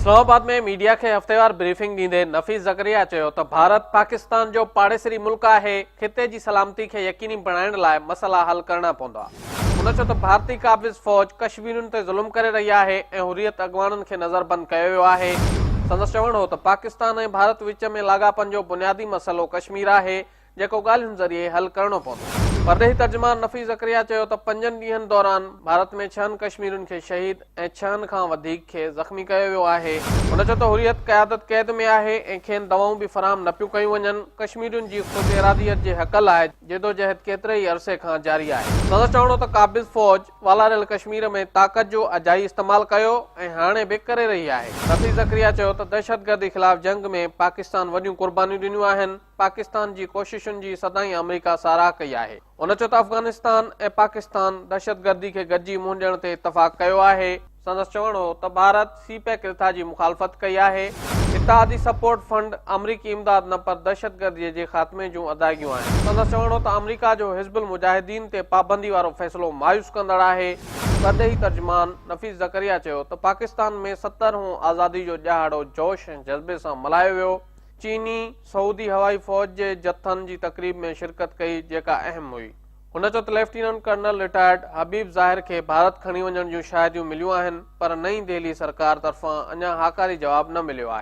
اسلام آباد ۾ ميڊيا کي هفتيوار بريفنگ ڏيندي نفيس زڪريا چيو ته ڀارت پاڪستان جو پاڙيسري ملڪ آهي، خطي جي سلامتي کي يقيني بڻائڻ لاء مسئلا حل ڪرڻا پوندا. هن چيو ته ڀارتي قابض فوج ڪشميرين تي ظلم ڪري رهي آهي ۽ حريت اڳواڻن کي نظربند ڪيو ويو آهي. سندس چوڻ هو ته پاڪستان ۽ ڀارت وچ ۾ لاڳاپن جو بنيادي مسئلو ڪشمير آهي، جيڪو ڳالهين ذريعي حل ڪرڻو پوندو. پرڏيهي ترجمان نفيس زڪريا چيو ته پنجن ڏينهن دوران ڀارت ۾ ڇهن ڪشميرين کي شهيد ۽ ڇهن کان وڌيڪ کي زخمي ڪيو ويو آهي. هن چيو ته حريت قيادت قيد ۾ آهي ۽ کين دوائون به فراهم نه پيون ڪيون وڃن، ڪشميرين جي خود اراديت جي حق لاء جدوجهد ڪيتري ئي عرصي کان جاري آهي. سندس چوڻ هو ته قابض فوج والاريل ڪشمير ۾ طاقت جو اجائي استعمال ڪيو ۽ هاڻي به ڪري رهي آهي. نفيس زڪريا چيو ته دهشتگردي خلاف جنگ ۾ پاڪستان وڏيون قربانيون ڏنيون آهن، پاڪستان جي ڪوششن جي سدائين آمريڪا ساراهه ڪئي آهي. هن چيو ته افغانستان ۽ پاڪستان دهشتگردي کي گڏجي منهن ڏيڻ تي اتفاق ڪيو آهي. سندس چوڻ هو ته ڀارت سي پيڪ رٿا جي مخالفت ڪئي آهي، اتحادي سپورٽ فنڊ آمريڪي امداد نه پر دهشتگردي جي خاتمي جون ادائگيون آهن. سندس چوڻ هو ته آمريڪا جو حزب المجاهدين تي پابندي وارو فيصلو مايوس ڪندڙ آهي. پرڏيهي ترجمان نفيس زڪريا چيو ته پاڪستان ۾ 70 هون آزادي جو ڏهاڙو جوش ۽ جذبي سان ملهايو ويو. چيني، سعودي هوائي فوج جي جٿن جي تقريب ۾ شرڪت ڪئي جيڪا اهم هئي. هن چيو ته lieutenant colonel retired Habib Zahir کي ڀارت کڻي وڃڻ جون شاهديون مليون آهن پر نئين دهلي سرڪار طرفان اڃا هاڪاري جواب نه مليو آهي.